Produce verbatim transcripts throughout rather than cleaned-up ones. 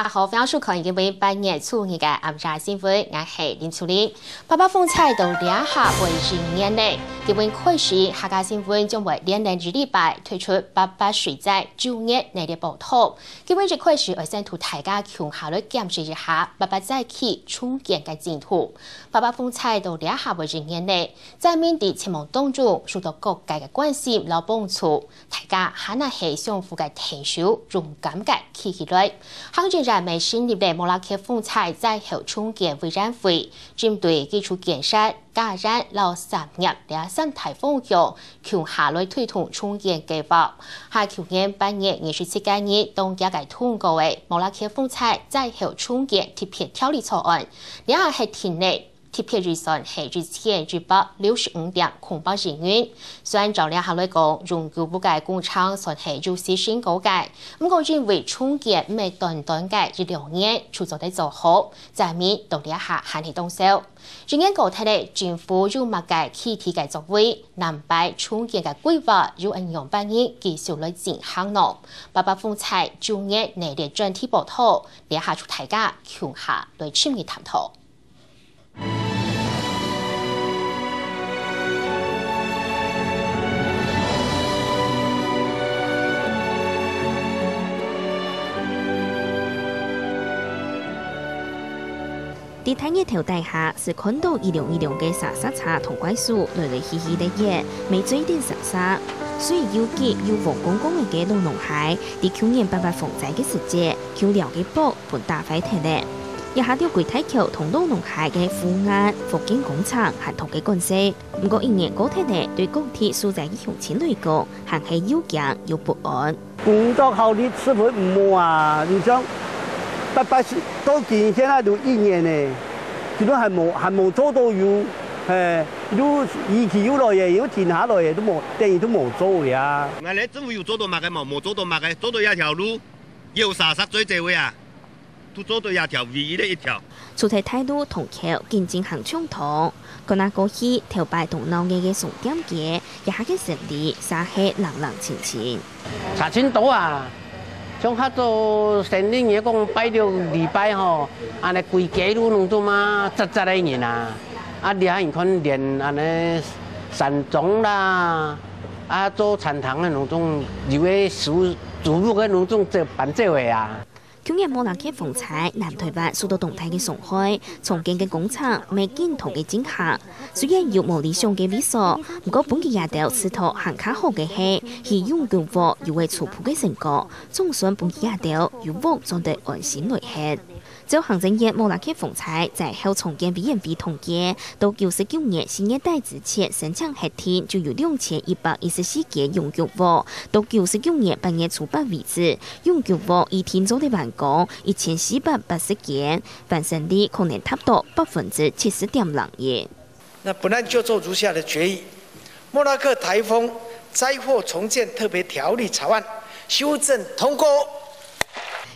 大家好，歡迎收看今晡八月初二个暗夜新聞，𠊎係林楚玲。八八風災到這下會一年了，今晡開始，客家新聞將會連連一禮拜推出八八水災救援系列報導。今晡日開始，愛先同大家共下來檢視一下八八災區重建个進度。八八風災到這下會一年了，災民在絕望當中受到各界个關心摎幫助。 大家還係相互个𢯭手，勇敢个企起來。行政院也成立了莫拉克風災災後重建委員會，針對基礎建設、家園摎產業這三大方向，共下來推動重建計畫。還舊年八月二十七日當日个通過个莫拉克風災災後重建特別條例草案，這下係定了 特別預算係一千一百六十五點空八億元。雖然照這下來講，永久屋个工程算係有些辛苦个，毋過因為重建毋係短短个一兩年就做得做好，災民到這下還係當愁。一年過忒了，政府有麼个具體个作為？南北重建个規劃又愛仰般形繼續來進行呢？八八風災救援系列專題報導，這下就大家共下來深入探討。 在大日頭底下，係看到一輛一輛个沙石車同怪手來來去去个，乜追等沙石。雖有急又黃光光个老農鞋，在舊年八八風災个時節，橋梁个薄 分打壞忒了。這下了歸大橋同老農鞋个護岸復建工程還在該趕事，毋過一年過忒了，對各地受災个鄉親來講，還係又驚又不安。工作效率十分毋好啊！你像八八到今現在都一年呢，佢都還無還無做到有，嘿，又雨季又來了，又停下來了，都無等於都無做了啊。𠊎等政府有做到麼个無？無做到麼个，做到這條路，有沙石最濟位啊！ 都做到這條唯一个一條。除忒大路同橋緊進行重通，看啊過去頭擺當鬧熱个商店街，這下个生理煞係冷冷清清。差盡多啊！像較早生理，你講拜六、禮拜吼，恁呢歸街路攏總嘛，擠擠个人啊！啊，這下你看連恁呢散裝啦，啊，做餐廳个攏總，有个收租屋个攏總走搬走个啊！ 舊年莫拉克風災，南臺灣受到當大个傷害，重建个工程乜緊在該進行。雖然有無理想个位所，毋過分佢這兜試著還較好个係，起永久屋有个初步个成果，總算分佢這兜有屋轉得安心來歇。照行政院莫拉克風災災後重建委員會統計，到九十九年四月底之前申請核定就有兩千一百一十四間永久屋，到九十九年八月初八為止， 永久屋已定做得完工一千四百八十間，完成率可能達到百分之七十點零一。那本案就做如下的决议：莫拉克台风灾后重建特别条例草案修正通过。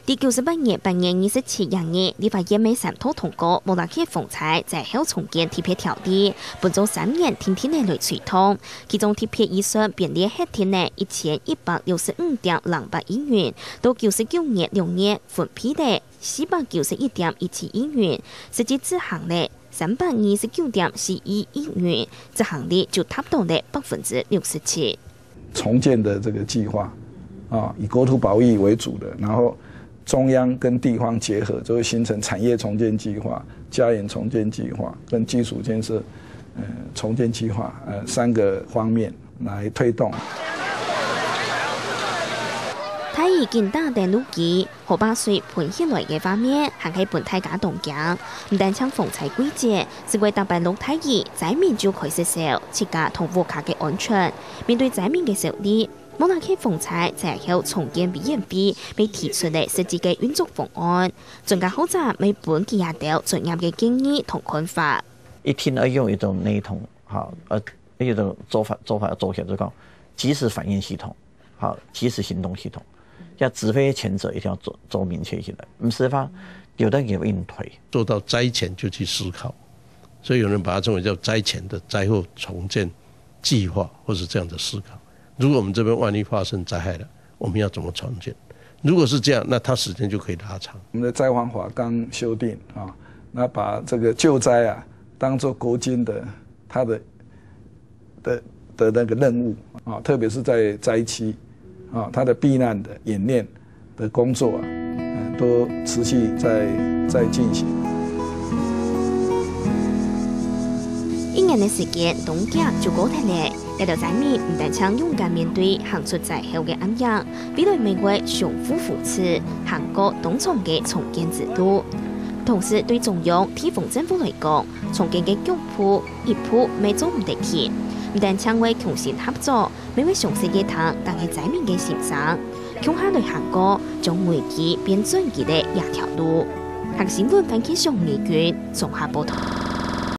第九十八年八月二十七日，立法院乜三讀通过莫拉克风灾灾后重建特别条例，分做三年定定个来推动。其中特别预算编列核定个一千一百六十五点零八亿元， 到九十九年六月分配个四百九十一点一七亿元，实际执行个三百二十九点四一亿元，执行率就达到了百分之六十七。重建的这个计划，啊，以国土保育为主的，然后中央跟地方结合，就会形成产业重建计划、家园重建计划跟基础建设，呃，重建计划，呃，三个方面来推动。大雨緊打等路基， 河壩水噴起來个畫面，還係分大家當驚。毋單淨風災季節，係會逐擺落大雨，災民就開始愁自家同屋下个安全。面對災民个憂慮，莫拉克風災災後重建委員會乜提出了實際个運作方案，專家學者乜分佢兜專業个建議同看法。一定要用一种系统，哈，呃，一种做法，做法要做起来，就是讲即时反应系统，好，即时行动系统，要指挥前者一定要做，做明确起来，毋使话有的有硬推。做到灾前就去思考，所以有人把它称为叫灾前的灾后重建计划，或是这样的思考。如果我们这边万一发生灾害了，我们要怎么重建？如果是这样，那它时间就可以拉长。我们的灾防法刚修订啊，那把这个救灾啊当作国军的他的的的那个任务啊，特别是在灾区啊，他的避难的演练的工作啊，呃，都持续在在进行。一年个時間，當遽就過忒咧。這兜災民毋單淨勇敢面對行出災後个暗夜，未來乜會相互扶持，行過當長个重建之路。同時，對中央、地方政府來講，重建个腳步一步乜做毋得停，毋單淨會同心合作，乜會詳細个聽逐个災民个心聲，共下來行過將危機變轉機个這條路。客新聞番茄醬李軍綜合報導。